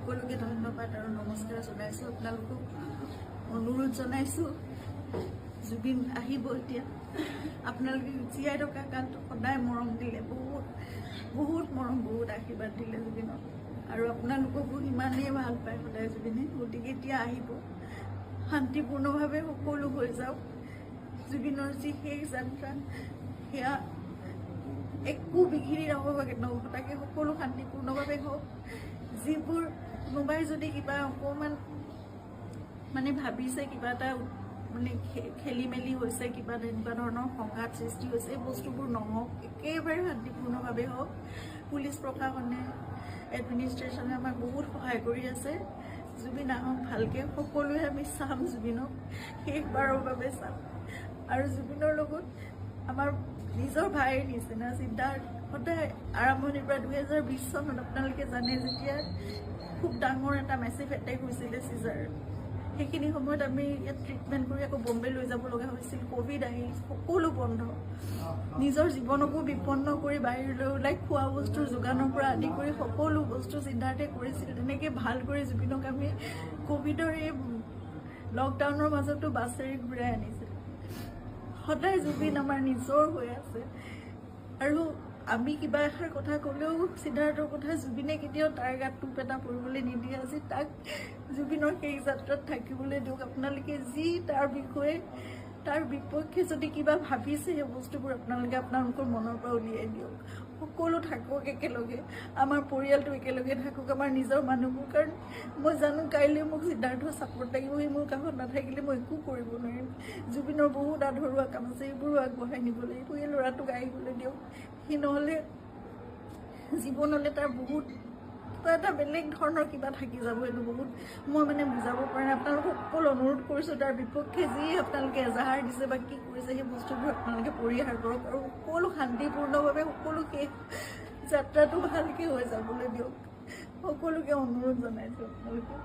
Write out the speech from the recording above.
সকলোকে ধন্যবাদ আৰু নমস্কাৰ জনাইছোঁ। আপোনালোকক অনুৰোধ জনাইছোঁ, জুবিন আহিব এতিয়া। আপোনালোকে জীয়াই থকা কালটো সদায় মৰম দিলে, বহুত বহুত মৰম, বহুত আশীৰ্বাদ দিলে জুবিনক আৰু আপোনালোককো সিমানেই ভাল পায় সদায় জুবিনে। গতিকে এতিয়া আহিব, শান্তিপূৰ্ণভাৱে সকলো হৈ যাওক। জুবিনৰ যি শেষ যাত্ৰা, সেয়া একো বিঘিনি নহ'ব, নঘটাকে সকলো শান্তিপূৰ্ণভাৱে হওক। যিবোৰ কোনোবাই যদি কিবা অকণমান মানে ভাবিছে, কিবা এটা মানে খেলি মেলি হৈছে, কিবা তেনেকুৱা ধৰণৰ সংঘাত সৃষ্টি হৈছে, এই বস্তুবোৰ নহওক, একেবাৰে শান্তিপূৰ্ণভাৱে হওক। পুলিচ প্ৰশাসনে, এডমিনিষ্ট্ৰেশ্যনে আমাক বহুত সহায় কৰি আছে। জুবিন আহক ভালকে, সকলোৱে আমি চাম, জুবিনক শেষবাৰৰ বাবে চাম। আৰু জুবিনৰ লগত আমাৰ নিজৰ ভাইৰ নিচিনা সিদ্ধাৰ্থ সদায় আৰম্ভণিৰ পৰা, 2020 চনত আপোনালোকে জানে, যেতিয়া খুব ডাঙৰ এটা মেচিভ এটেক হৈছিলে চিজাৰ, সেইখিনি সময়ত আমি ইয়াত ট্ৰিটমেণ্ট কৰি আকৌ বম্বে লৈ যাব লগা হৈছিল। ক'ভিড আহিল, সকলো বন্ধ। নিজৰ জীৱনকো বিপন্ন কৰি বাহিৰলৈ ওলাই খোৱা বস্তুৰ যোগানৰ পৰা আদি কৰি সকলো বস্তু সিদ্ধাৰ্থে কৰিছিল। তেনেকৈ ভাল কৰি জুবিনক আমি ক'ভিডৰ এই লকডাউনৰ মাজতো বাছেৰে ঘূৰাই আনিছিল। সদায় জুবিন আমাৰ নিজৰ হৈ আছে আৰু আমি কিবা এষাৰ কথা ক'লেও সিদ্ধাৰ্থৰ কথা জুবিনে কেতিয়াও তাৰ গাত টোপ এটা পৰিবলৈ নিদিয়ে। আজি তাক জুবিনৰ শেষ যাত্ৰাত থাকিবলৈ দিয়ক। আপোনালোকে যি তাৰ বিষয়ে, তাৰ বিপক্ষে যদি কিবা ভাবিছে, সেই বস্তুবোৰ আপোনালোকে আপোনালোকৰ মনৰ পৰা উলিয়াই দিয়ক। সকলো থাকক একেলগে, আমাৰ পৰিয়ালটো একেলগে থাকক, আমাৰ নিজৰ মানুহবোৰ। কাৰণ মই জানো, কাইলৈ মোক সিদ্ধাৰ্থৰ ছাপৰ্ট লাগিব। সি মোৰ কাষত নাথাকিলে মই একো কৰিব নোৱাৰিম। জুবিনৰ বহুত আধৰুৱা কাম আছে, সেইবোৰো আগবঢ়াই নিব লাগিব। এই ল'ৰাটোক আহিবলৈ দিয়ক। সি নহ'লে জীৱনলৈ তাৰ বহুত কিবা এটা বেলেগ ধৰণৰ কিবা থাকি যাব। এইটো বহুত মই মানে বুজাব পৰা নাই। আপোনালোকক অকল অনুৰোধ কৰিছোঁ, তাৰ বিপক্ষে যি আপোনালোকে এজাহাৰ দিছে বা কি কৰিছে, সেই বস্তুবোৰ আপোনালোকে পৰিহাৰ কৰক আৰু সকলো শান্তিপূৰ্ণভাৱে সকলো শেষ যাত্ৰাটো ভালকৈ হৈ যাবলৈ দিয়ক। সকলোকে অনুৰোধ জনাইছোঁ আপোনালোকে।